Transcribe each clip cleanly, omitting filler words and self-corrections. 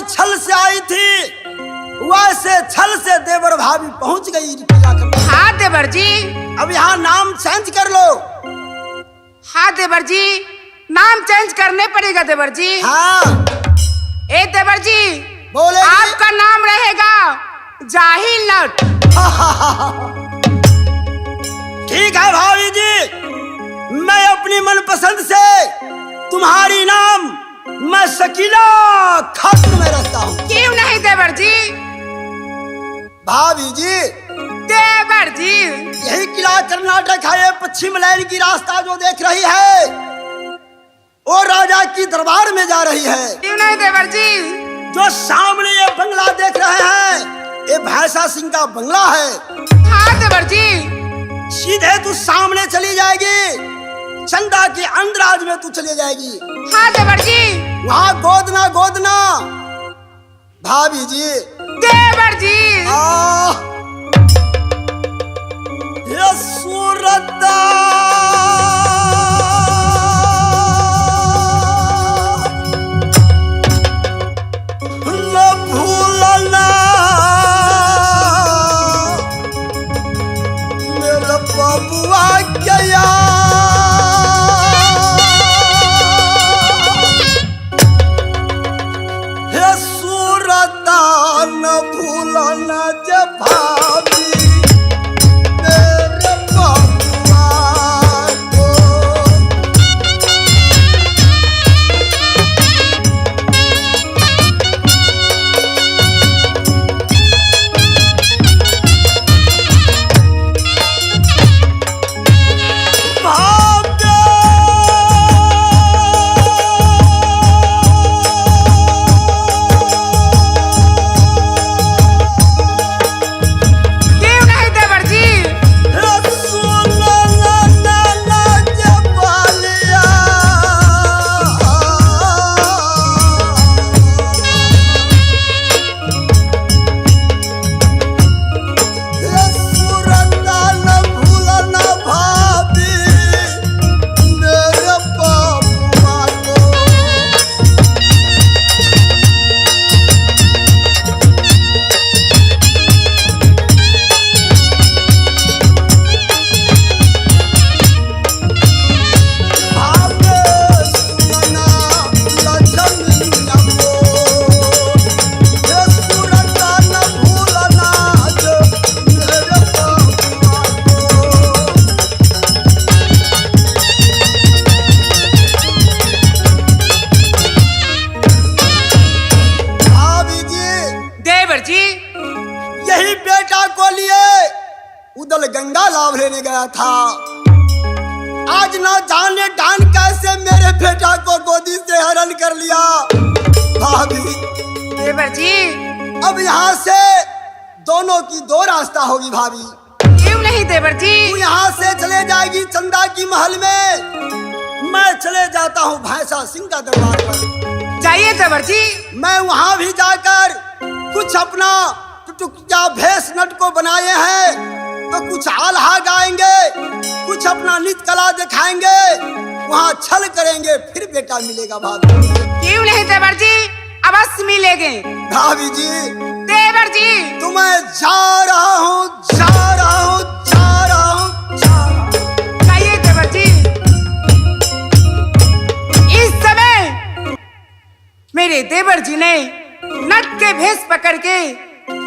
छल से आई थी वैसे छल से देवर भाभी पहुंच गई। हाँ देवर जी। अब यहाँ नाम चेंज कर लो। हाँ देवर जी, नाम चेंज करने पड़ेगा देवर जी। हाँ ए देवर जी, बोले। आपका नाम रहेगा जाहिल नट। ठीक है भाभी जी, मैं अपनी मनपसंद से तुम्हारी नाम मैं शकीला खातून में रखता हूँ। क्यों नहीं देवर जी? भाभी जी, देवर जी, यही किला कर्नाटक है, ये पश्चिम लाइन की रास्ता जो देख रही है वो राजा की दरबार में जा रही है। क्यों नहीं देवर जी? जो सामने ये बंगला देख रहे हैं ये भैंसा सिंह का बंगला है। हाँ देवर जी। सीधे तू सामने चली जाएगी, चंदा के अंदराज में तू चली जाएगी। हाँ देवर जी। वहाँ गोदना गोदना भाभी जी। देवर जी, आ ये सूरत न भूलना मेरा बबुआ गया। हे सूरत न भूलना जब भाभी मेरे बबुआ को। क्यों नहीं देवर जी? देवर जी, यही बेटा को लिए उदल गंगा लाभ लेने गया था। आज ना जाने डान कैसे मेरे बेटा को गोदी से हरण कर लिया। भाभी, देवर जी, अब यहाँ से दोनों की दो रास्ता होगी भाभी। क्यों नहीं देवर जी? तू यहाँ से चले जाएगी चंदा की महल में, मैं चले जाता हूँ भैंसा सिंह का दरबार पर। जाइए देवर जी। मैं वहां भी जाकर कुछ अपना टुटुकिया भेष नट को बनाए हैं तो कुछ आल्हा गाएंगे, कुछ अपना नृत्य कला दिखाएंगे, वहाँ छल करेंगे, फिर बेटा मिलेगा भाभी। क्यों नहीं देवर जी, अवश्य मिलेंगे। भाभी जी, देवर जी, तो मैं जा रहा हूँ, जा रहा हूँ, जा रहा हूँ, जा रहा हूँ। जाइए देवर जी। इस समय मेरे देवर जी ने नट के भेष पकड़ के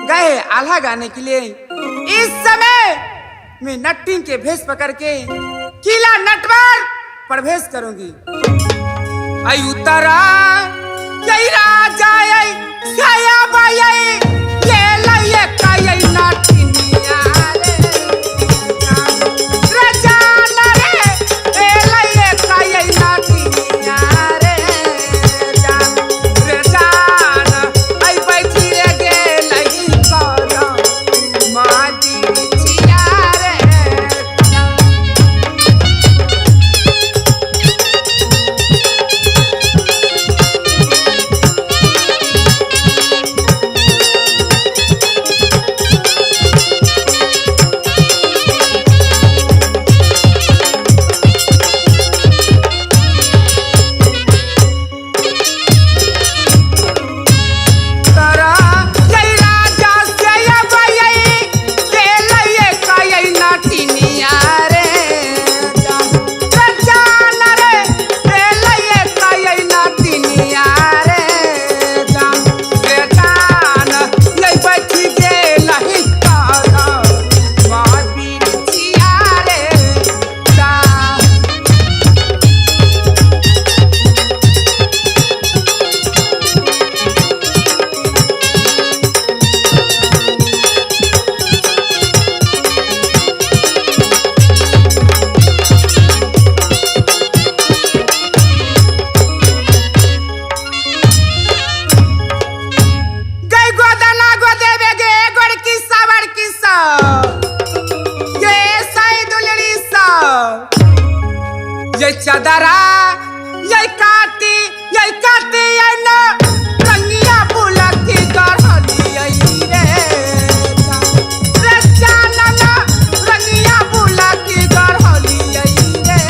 गए आल्हा गाने के लिए। इस समय मैं नट्टी के भेष पकड़ के किला नटवर प्रवेश करूंगी। आई उतरा यही राजा आई छाया बाई ये लइए काई नटिनिया रे राजा ना रे ए लइए काई नटिनिया रे जान रे जान आई बैठी रे गेलई कर माटी बिछिया रे जान। ये चदरा ये काटी ये काटी ये ना रंगिया बुलकी गढ़ली रे रे चानना रंगिया बुलकी गढ़ली रे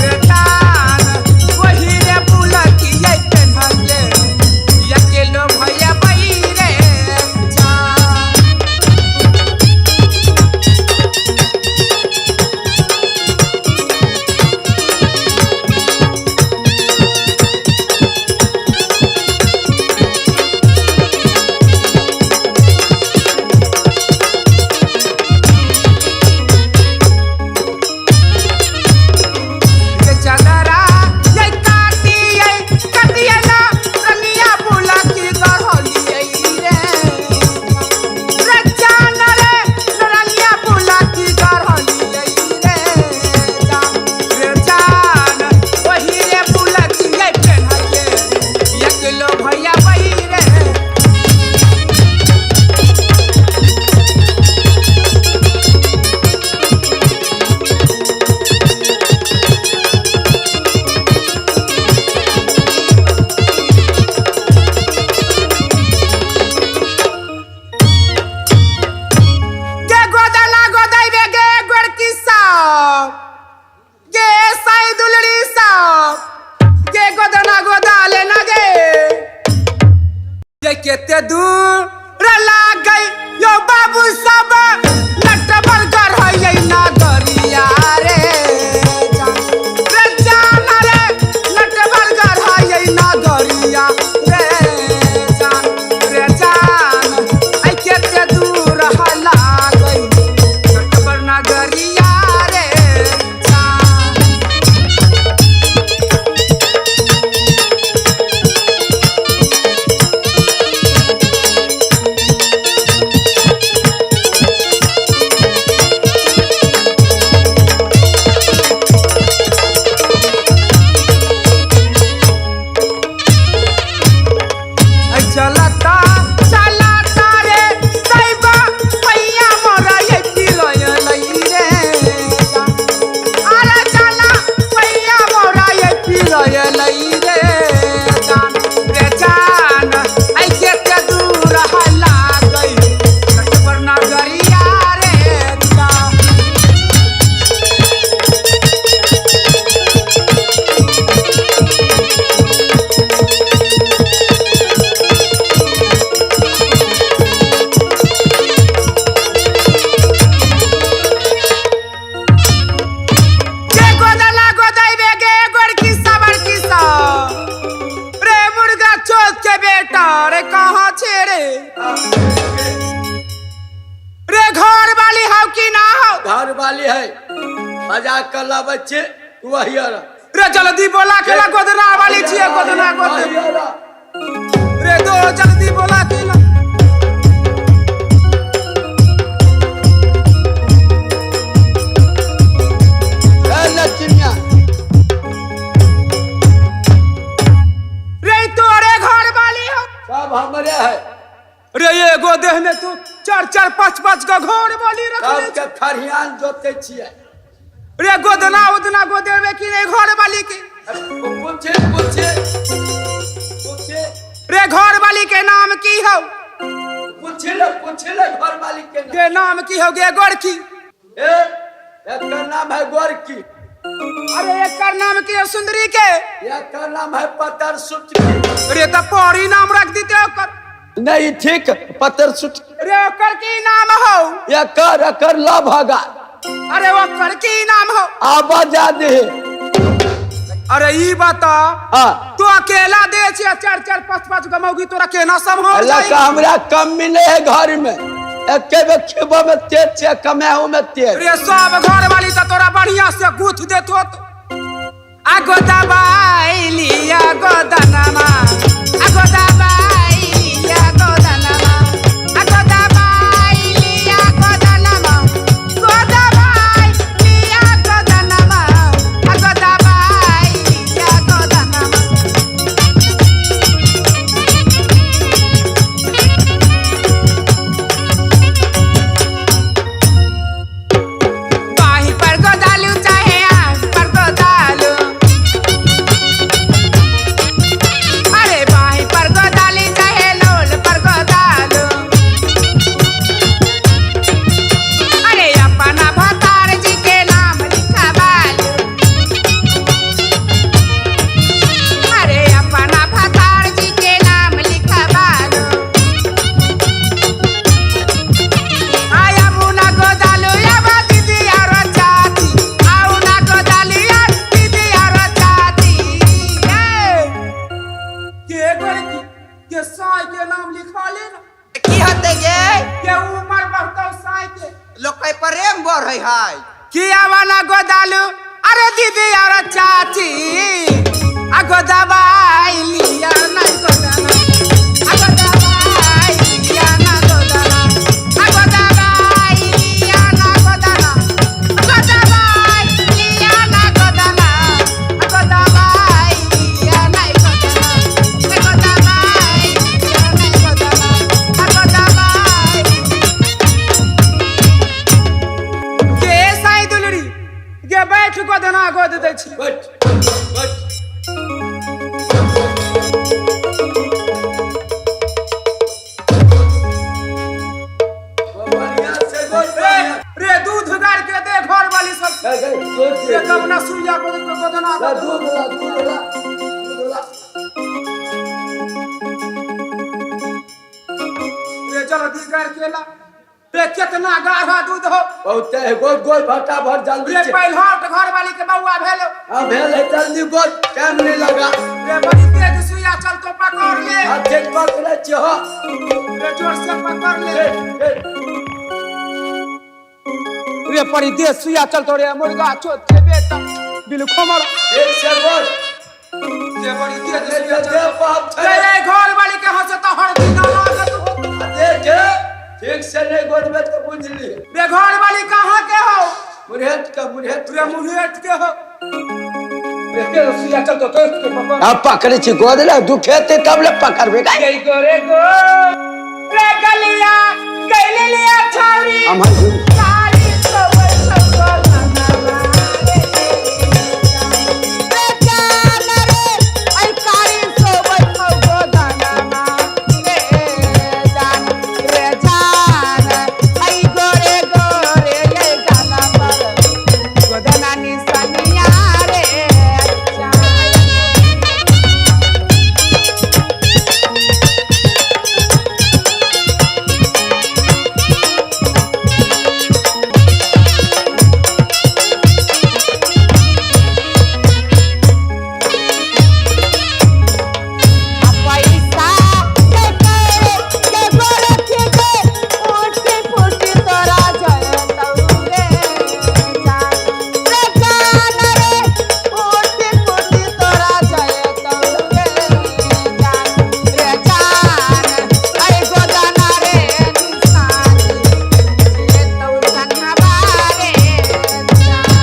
रे चान वही रे बुलकी ये पेन्हले ये के लो भैया बई रे चान। ये चदरा ये काटी ये कटिया ना रंगिया बुलकी गढ़ली रे रे चान रे रंगिया बुलकी गढ़ली रे जान रे जान वही रे बुलकी ये पेन्हले ये किलो भैया बही रे। गे गोदला गोदाइबे गे गोरकी साहब गे साई दुलड़ी साहब गे गोदना गोदाले ना गे ये केते दूर ला गई यो बाबू सब नटबर कर है ये नागरिया रे जान रे जान रे नटबर कर है ये नागरिया रे जान रे जान ऐ केते दूर हला गई नटबर नागरिया रे जान। ऐ चलता चलता रे दैबा पैया मोरा ये पिलय लई रे अरे चला पैया मोरा ये पिलय लई रे जान रे जान ऐ केते दूर हला गई नटवर नगरिया रे जान। गे गोदला गोदाइबे गे गोरकी सा बड़की सा रे मुर्गा चोत के बेटा रे कहाँ छे रे रे घर वाली हौ कि ना हौ? घर वाली है मजाक कर ला बच्चे वही अरा। रे जल्दी बोला के ला गोदना वाली छिए गोदना गोद वही अरा। रे दो जल्दी बोला के ला। ए लक्ष्मिया रे तोरे घर वाली हौ। सब हमरे है। रे एगो देह में तू चार चार पाँच पाँच गो घर वाली रखले सबके खरियान जोते छिए। रे गोदना उदना गोदेबे कि नहीं घर वाली के? अरे, पूछे पूछे पूछे। रे घर वाली के नाम की हौ? पूछे ले पूछे ले घर वाली के नाम। गे नाम की हौ गे गोरकी? ए एकर नाम है गोरकी। अरे एकर नाम की हौ सुंदरी के? एकर नाम है पतर सुटकी। रे त परी नाम रख दीते ओकर। नहीं ठीक पतर सुटकी। रे ओकर की नाम हौ? एकर एकर ला भागा। अरे ओकर की नाम हौ? आवा जा दे। अरे ई बता हाँ तू अकेला दे छे चार चार पाँच पाँच गो मौगी तोरा केना सम्हार अल्लाह का जाई? हमरा कम मिले है घर में एके बे खेबो में तेज छे कमाओ में तेज। रे सब घर वाली त तोरा बढ़िया से गुथ देत होत। आगो दबाई लिया गोदनमा आगो दबाई लिया गोदनमा आगो दबाई लिया गोदनमा गोदबाई लिया गोदनमा आगो दबाई लिया गोदनमा। बाही पर गोदालू चाहे आँख पर कि आवाना गोदालू अरे दीदी और चाची आ गोदाबाई लिया ना गोदाना आ गोदाबाई लिया ना गोदाना आ गोदाबाई लिया ना गोदाना आ गोदाबाई लिया ना गोदाना आ गोदाबाई लिया ना गोदाना आ गोदाबाई लिया ना गोदाना आ गोदाबाई के साई दुलरी गे बैठ गोदना गोद दै छी। बैठ बैठ। बढ़िया से गोद रे बढ़िया। रे दूध गार के दे घर वाली सब। गए गए गोद रे दे। तब ना सुइया गोद गोदना ला गोद। दूध ला दूध ला दूध ला। रे जल्दी गार के ला। रे कितना गाढ़ा दूध हो। बहुत है गोद गोद फटाफट जल्दी रे से। पहिलौट घर वाली के बउआ भेलो। हाँ भेल है जल्दी गोद टाइम नहीं लगा। रे बड़ी तेज सुइया चल तो पकड़ ले। हाँ ठीक पकड़े छियो। रे जोर से पकड़ ले। ठीक ठीक। रे बड़ी तेज सुइया चल तो रे मुर्गा चोट के बेटा बिलु खमर। ठीक से गोद। रे बड़ी तेज दे सुइया दे चल। दे बाप रे छे। रे घर वाली के हंस तो हर दिन लागत हो। दे के ठीक से नहीं गोद में तो बुझ ली। रे घर वाली कहाँ के हो? मुरहेट का मुरहेट। रे मुरहेट के हो। रे तेज सुइया चल तो तोड़ के पकड़। अब पकड़े छी गोद ले दुखेते तब ले पकड़बे का। गई गोरे गो रे गलिया गइले लिया छौरी। हमार काली सोबर सोबर नाना रे। रे जान रे ऐ काली सोबर सोबर नाना रे जान रे जान ऐ गोरे गोरे ये गाना पर गोदना निसनिया रे जान। पैसा के करे के गोरे के के उठी फूटी तोरा जयतौ रे जान रे जान रे उठी फूटी तोरा जयतौ रे जान रे जान ऐ गोदाना रे निशानी जेतौ सनवा रे जान।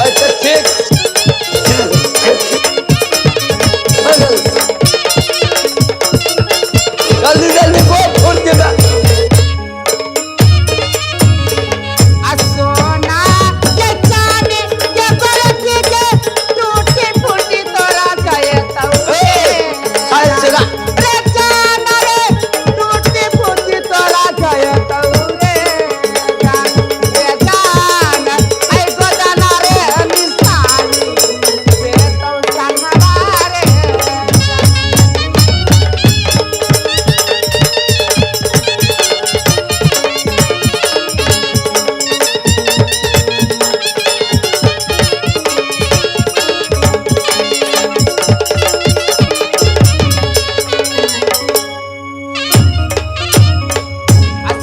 अच्छा ठीक। जल्दी जल्दी गोद फूट के बा। आ सोना के चांदी के बरती के टूटी फूटी तोरा जयतौ रे खाए से रा। रे जान रे टूटी फूटी तोरा जयतौ रे जान रे जान ऐ गोदाना रे निशानी जेतौ सनवा रे जान।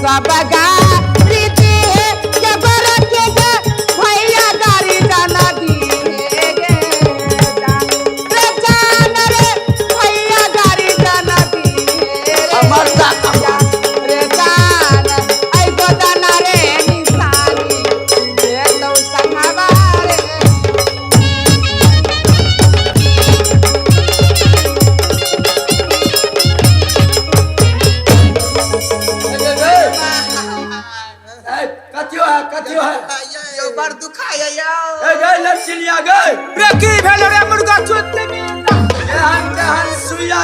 सबगा प्रीति है के बरत के भैया गारी जाना दिए गे जान रे जान रे भैया गारी जाना दिए रे हमर ता जान रे जान ऐ गोदाना रे निशानी जे तो संगवा रे। कथियो है कथियो है। यो बड़ दुखाय यो। ए गए लड़चिलिया गए। रे की भेलो रे मुर्गा चोट के बेटा। एहन तेहन सुइया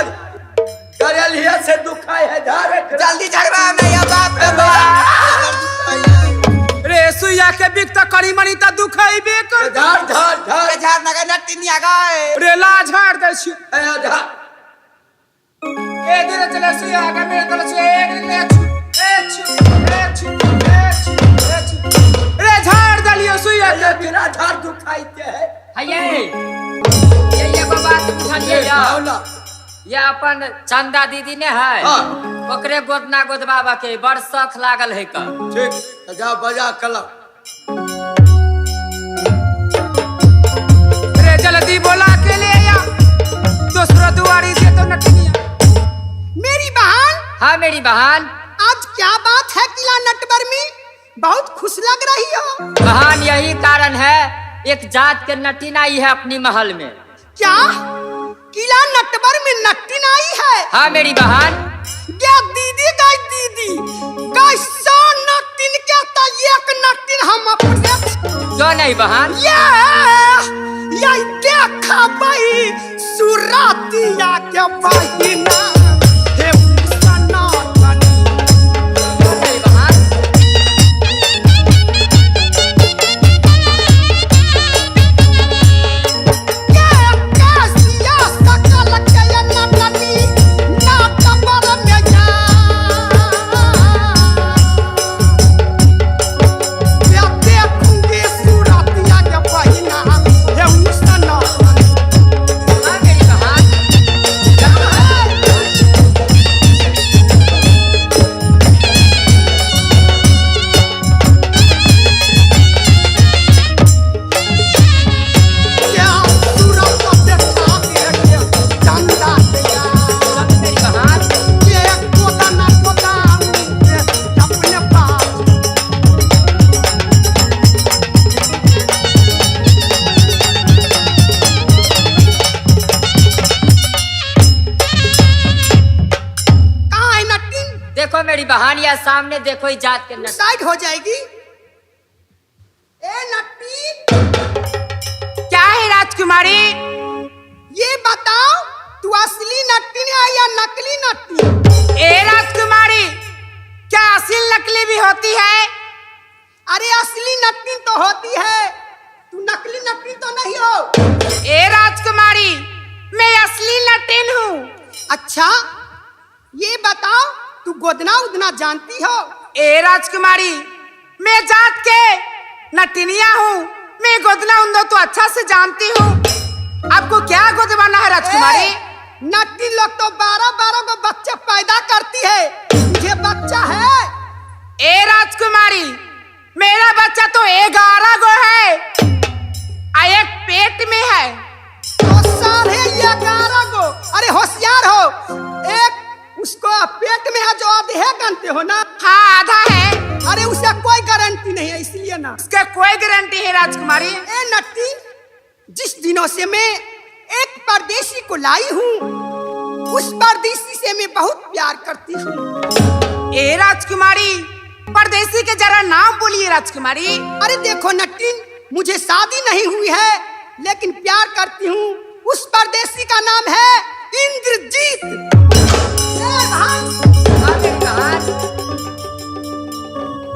करेलिया से दुखाय है धारे। जल्दी झड़वा में यो बाप रे बाप। रे सुइया के बिक त करी मनी त दुखैबे कर। धार धार धार। झाड़ नगर नटिनिया गए। रे ला झाड़ दै छी। ए धार। ए धीरे चले सुइया के मेरे तले से एक ले छु ए छु ए छु ए छु ए छु। रे झाड़ दलियो सुइया के। केकरा झाड़ दुखाइते है। हये ये ये बाबा तुम उठा लिए आओ ना। ये अपन चंदा दीदी ने है। हाँ। ओकरे गोदना गोदबाबा के बड़ शौक लागल है का। ठीक तो जा बजा कलम। रे जल्दी बोला के ले आ, दूसरो दुआरी से तो नटनिया। मेरी बहन। हाँ मेरी बहन। आज क्या बात है किला नटवर में, बहुत खुश लग रही हो। बहन यही कारण है, एक जात के नटीन आई है अपनी महल में। क्या किला नटवर में नट्टिन आई है? हाँ मेरी बहन। गे दीदी, गई दीदी, गई 100 नट्टिन के तो एक नट्टिन हम अपने। क्यों नहीं बहन? ये देखा भाई सुरातिया के बहिना हे सनातनी। क्यों नहीं बहन? के कैसिया सकल के नटनी नाटवर में जा। ये देखूंगी सुरातिया के बहिना हे सनातनी। हाँ मेरी बहन। क्या सूरत देखा के चंदा के हाँ मेरी बहन। ये गोदाना गोदाम अपने पास। कहाँ है नट्टिन? देखो मेरी बहन, यह सामने देखो इस जात के नट। साइड हो जाएगी। ए नट्टिन। क्या है राजकुमारी? ये बताओ तू असली नट्टिन है या नकली नट्टिन? ए राजकुमारी, क्या असील नकली भी होती है? अरे असली नट्टिन तो होती है, तू नकली नट्टिन तो नहीं हो। ए राजकुमारी, मैं असली नटिन हूँ। अच्छा ये बताओ तू गोदना उदना जानती हो? ए राजकुमारी, मैं जात के नटिनिया हूँ, मैं गोदना उंदो तो अच्छा से जानती हूँ। आपको क्या गोदवाना है राजकुमारी? ए, नट्टी लोग तो 12-12 को बच्चे पैदा करती है, तुझे बच्चा है? ए राजकुमारी, मेरा बच्चा तो 11 गो है, आ एक पेट में है। तो 11.5 गो। अरे होशियार हो, एक उसको पेट में है जो आधे गनते हो ना? हाँ आधा है। अरे उसे कोई गारंटी नहीं है इसलिए ना। उसका कोई गारंटी है राजकुमारी? ए नट्टी, जिस दिनों से मैं एक परदेसी को लाई हूँ, उस परदेसी से मैं बहुत प्यार करती हूँ। ए राजकुमारी, परदेसी के जरा नाम बोलिए राजकुमारी। अरे देखो नट्टिन, मुझे शादी नहीं हुई है लेकिन प्यार करती हूँ। उस परदेसी का नाम है इंद्रजीत। ए भाई, हाँ मेरी बहन।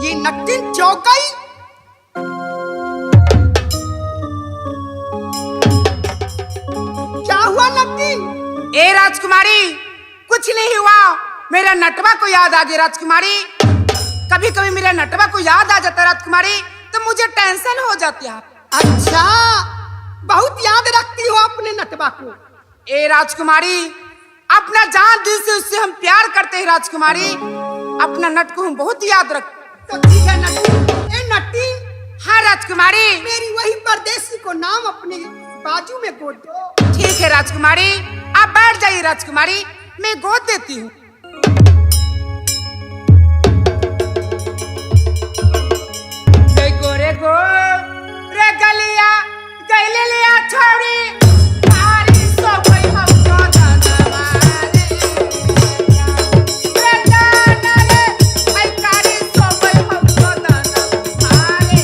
ये नट्टिन चौकई। क्या हुआ नट्टिन? ए राजकुमारी, कुछ नहीं हुआ, मेरा नटवा को याद आ गया राजकुमारी। कभी कभी मेरा नटवा को याद आ जाता है राजकुमारी, तो मुझे टेंशन हो जाती है। अच्छा, बहुत याद रखती हो अपने नटवा को। ए राजकुमारी, अपना जान दिल से उससे हम प्यार करते हैं राजकुमारी। अपना नट को हम बहुत याद रख। तो ठीक है नट्टी। ए नट्टी। हाँ राजकुमारी। मेरी वही परदेसी को नाम अपने बाजू में गोद दो। ठीक है राजकुमारी, आप बैठ जाइए राजकुमारी, मैं गोद देती हूँ। गोरे गो रे गलिया गैले लिया छोड़ी तारी सो गई हमको दाना रे रे दाना रे आई तारी सो गई हमको दाना रे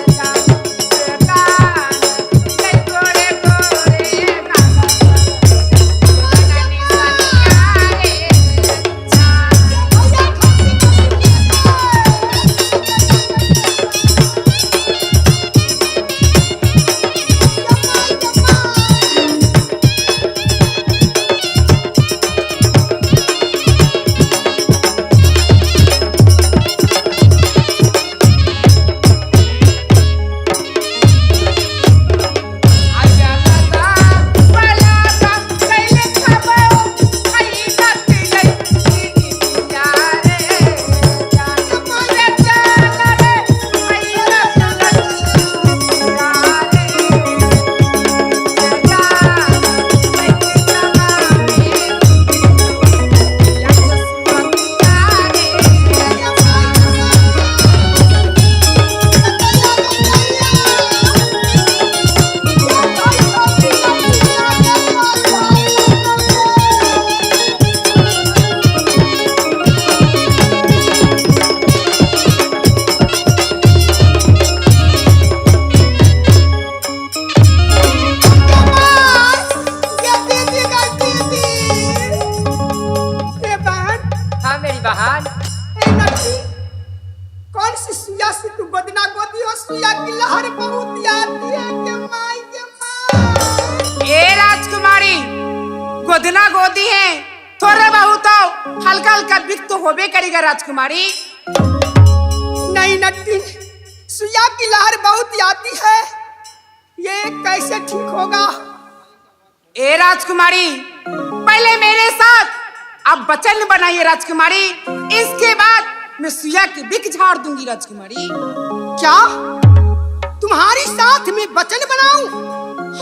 दाना रे गोरे गोरे गाना नानी सनिया रे। मेरी बहन। ए नटी, कौन सी सुइया से तू गोदना गोदी हो? सुइया की लहर बहुत आती है के माई के माई। ए राजकुमारी, गोदना गोदी है थोड़े बहुत तो हल्का हल्का बिक तो होबे करेगा राजकुमारी। नहीं नटी, सुइया की लहर बहुत आती है, ये कैसे ठीक होगा? ए राजकुमारी, पहले मेरे साथ आप वचन बनाइए राजकुमारी, इसके बाद मैं सुइया की बिक झाड़ दूंगी राजकुमारी। क्या तुम्हारी साथ में वचन बनाऊं?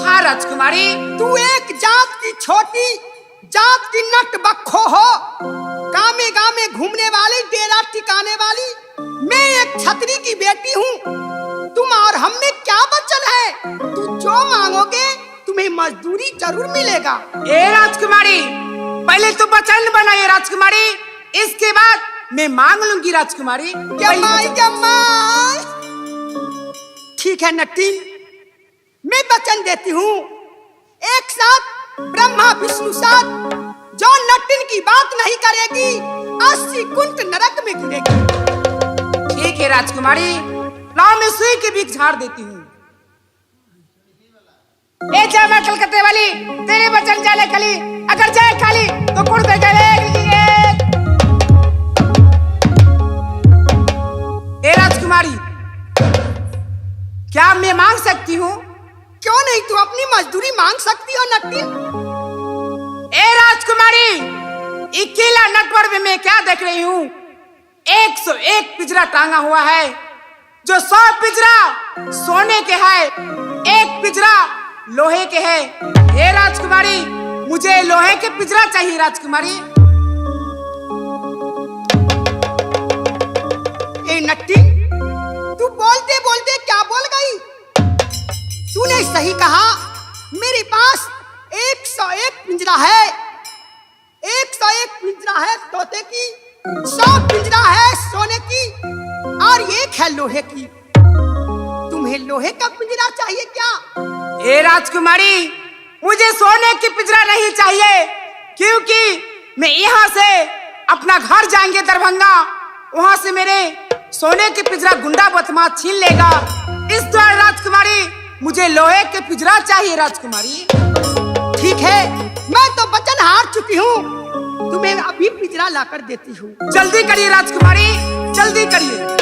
हाँ राजकुमारी। तू एक जात की छोटी जात की नट बख्खो हो, गामे गामे घूमने वाली, डेरा टिकाने वाली। मैं एक छतरी की बेटी हूँ, तुम और हम में क्या वचन है? तू जो मांगोगे तुम्हें मजदूरी जरूर मिलेगा। ए राजकुमारी, पहले तो वचन बनाइए राजकुमारी, इसके बाद मैं मांग लूंगी राजकुमारी। क्या पहले माई वचन- क्या माई। ठीक है नट्टी, मैं वचन देती हूँ, एक साथ ब्रह्मा विष्णु साथ, जो नट्टिन की बात नहीं करेगी 80 कुंट नरक में गिरेगी। ठीक है राजकुमारी, लाओ मैं सुई के बीच झाड़ देती हूँ। ए जामा कलकत्ते वाली, तेरे वचन जाले खाली, अगर जाए खाली तो कुड़ दे गए। ए राजकुमारी, क्या मैं मांग सकती हूँ? क्यों नहीं, तू अपनी मजदूरी मांग सकती हो नट्टिन। ए राजकुमारी, इकेला नटवर में मैं क्या देख रही हूँ? 101 पिंजरा टांगा हुआ है, जो 100 पिंजरा सोने के है, एक पिंजरा लोहे के है। ए राजकुमारी, मुझे लोहे के पिंजरा चाहिए राजकुमारी। ए नट्टी, तू बोलते बोलते क्या बोल गई? तूने सही कहा, मेरे पास 101 पिंजरा है। 101 पिंजरा है तोते की, 100 पिंजरा है सोने की और एक है लोहे की। तुम्हें लोहे का पिंजरा चाहिए क्या? ए राजकुमारी, मुझे सोने की पिंजरा नहीं चाहिए, क्योंकि मैं यहाँ से अपना घर जाएंगे दरभंगा, वहां से मेरे सोने के पिंजरा गुंडा बदमाश छीन लेगा। इस द्वारा राजकुमारी मुझे लोहे के पिंजरा चाहिए राजकुमारी। ठीक है, मैं तो वचन हार चुकी हूँ, तुम्हें अभी पिंजरा लाकर देती हूँ। जल्दी करिए राजकुमारी, जल्दी करिए।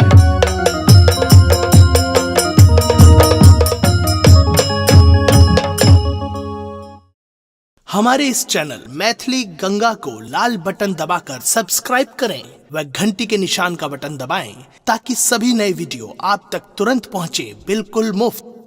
हमारे इस चैनल मैथिली गंगा को लाल बटन दबाकर सब्सक्राइब करें व घंटी के निशान का बटन दबाएं ताकि सभी नए वीडियो आप तक तुरंत पहुंचे बिल्कुल मुफ्त।